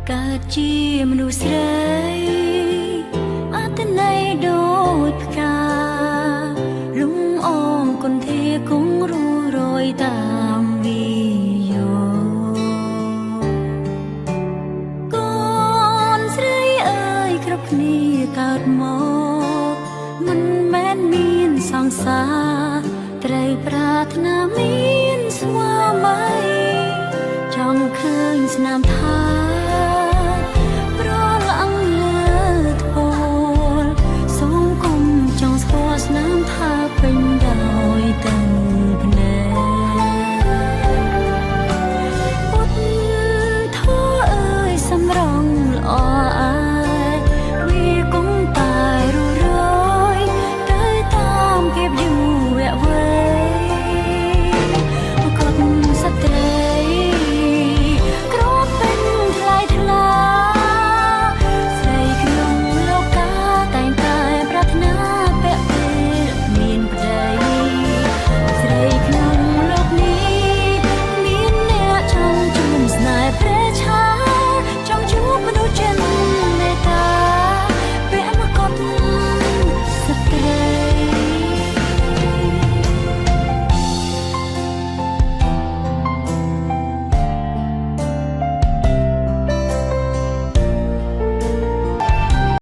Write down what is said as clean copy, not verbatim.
កើតជាមនុស្សស្រីអត្តន័យដូចផ្កាលំអងគុណធាគង់រស់រយតាមវិយោកូនស្រីអើយគ្រប់គ្នាកើតមកមិនមែនមានសង្សារត្រូវប្រាថ្នាមានស្វាមីចង់ឃើញស្នាមថ